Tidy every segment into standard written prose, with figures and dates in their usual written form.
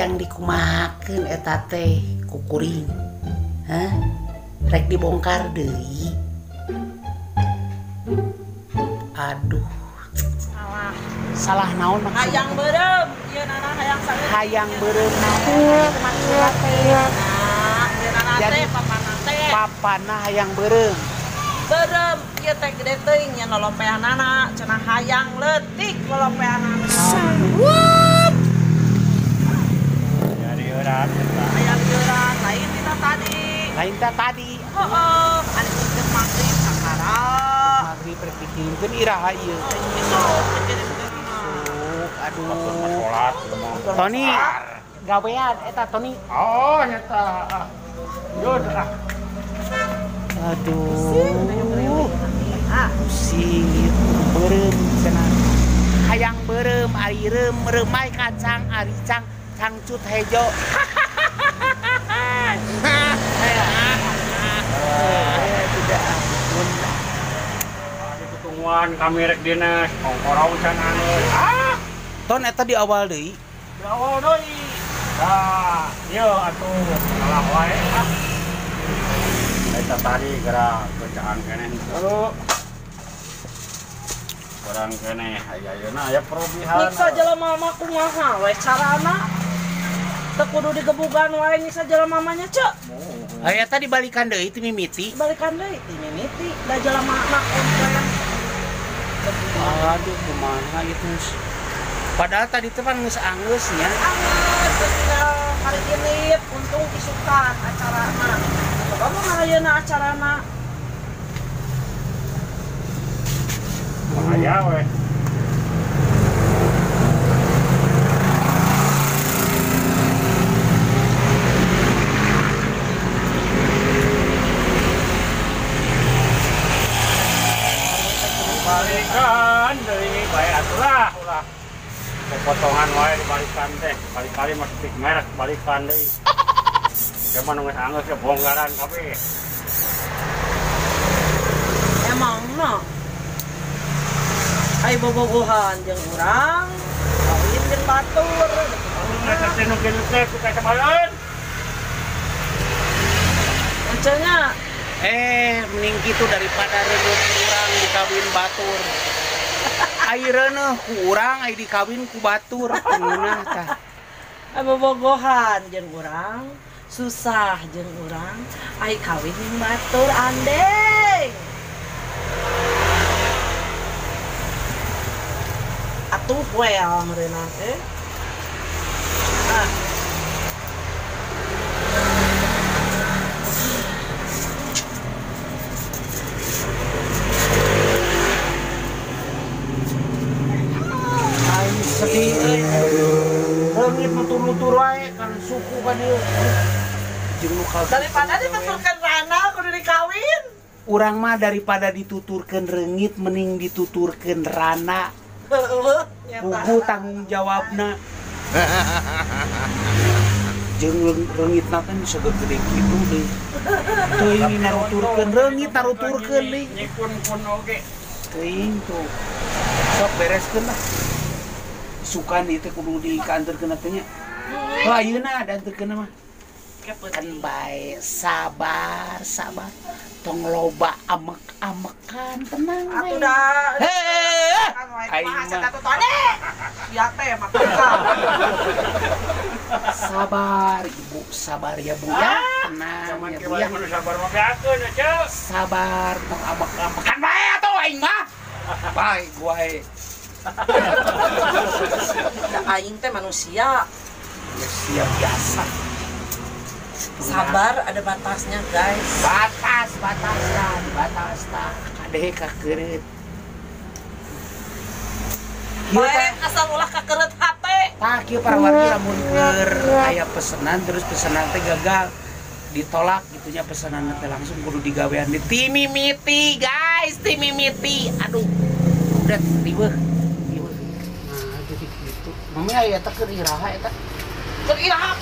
Hayang dikumahakeun eta teh ku kuring. Hah? Rek dibongkar deui. Aduh. Salah. Salah naon maksudna? Hayang beureum, ieu nana hayang saeutik. Hayang beureum naon maksudna teh? Nah, ieu nana teh papana teh. Papana hayang beureum. Beureum ieu teh gede teuing nya lolompeanana, cenah hayang leutik lolompeanana. What? Jadi euran eta. Hayang euran lain tina tadi. Lain teh tadi. Heeh, ari keur magrib kakara. Magrib rek dikirimkeun iraha ieu. Isuk dikirimkeun. Aduh. Salat. Tony gawean eta Tony. Oh, nyata. Yeuh ah. Aduh. Pusing ieu beureum cenah. Hayang beureum ari reum reumai kacang ari cang cangcut hejo. Tidak ampun. Adi tutungguan kami rek dinas kongkorong can anu. Ah. Ton eta di awal deui. Di awal deui. Tah, ieu atuh kalah wae ah. Eta tadi geura kerjaan keneh henteu. Kurang keneh aya ayeuna aya perubahan. Nyiksa jelema mah kumaha we carana? Teu kudu digebugan wae nyiksa jelema mah nya ceu. Aya tadi balikan deui ti mimiti. Balikan deui ti mimiti da jelema mah komplain. Aduh kumaha ieu. Padahal tadi teh pan geus anggeus nya. Anggeus tinggal hari ini untung isukan acarana. Coba mah ayeuna acarana. Bahaya we. Balikan deui bae atulah ulah. Potongan wae dibalikan teh, kali-kali masih tik merek balikan deui. Cuman geus anggeus ya bonggaran kabeh. Emang no. Ai bobogohan jeung urang, kawin jeung batur. Eta teh nu kieu teh ku kacamalen. Cenah mending kitu daripada reuneuh urang dikawin batur. Ai reuneuh ku urang ai dikawin ku batur ngeunah tah. Bobogohan jeung urang, susah jeung urang, ai kawin jeung batur andeng. Atuh well meureunna teh. Ah. Sedih euy. Reungit nutur-nutur wae kan suku kan ieu. Jeung nu daripada dituturkeun rana kudu dikawin. Urang mah daripada dituturkeun reungit mending dituturkeun rana. Heueuh, pugu tanggung jawabna. Jeung reungitna teh bisa gede kitu deui. Teuing naruturkeun reungit naruturkeun deui. Nyikun-kun oge. Teuing tuh. Sok bereskeun lah. Sukan itu kudu dikanterkeun teh nya. Oh ayeuna dianterkeun mah. Kan bae sabar, sabar. Tong loba amek-amekan tenang we. Atuh da. Heh. Aing mah atuh tadi. Sia teh mah. Sabar ibu, sabar ya Bu ya. Tenang ya Bu ya. Sabar mah beakeun cenah. Sabar tong amek-amekan bae atuh aing mah. Bae wae. Da aing teh manusia. Manusia biasa. Sabar ada batasnya, guys. Batas, batasan, batas tah. Kade kakeureut. Bae asal ulah kakeureut hate. Tah kieu para wargi lamun keur aya pesenan terus pesenan teh gagal ditolak gitunya pesenan teh langsung kudu digawean di timimiti, guys, timimiti. Aduh. Udah riweuh. Nah, jadi gitu. Mami aya eta keur iraha eta. Keur iraha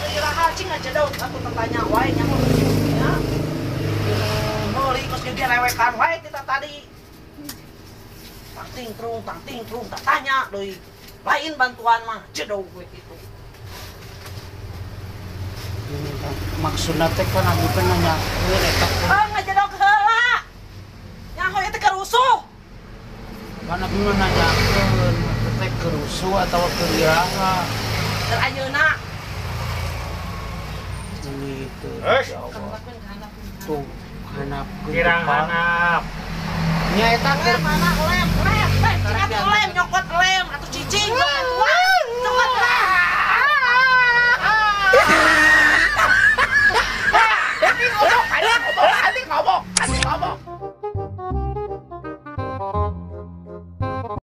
cing aja daun atuh tanya wae nya mah nya. Meuli geus direwekan wae kita tadi. Tangting trung tanya deui. Lain bantuan mah jedog we kitu. Maksudna teh kan abdi teh nanyakeun eta. Oh, ngajedog heula. Nyaho ieu teh kerusuh. Kan abdi mah nanyakeun teh kerusuh atawa keur iraha. Keur ayeuna. Gitu. Hei. Ya Allah. Tuh, hanapkeun. Kirang hanap. Nya eta Lem mana lem, lem, lem, cing atuh lem, nyokot lem atuh cicing.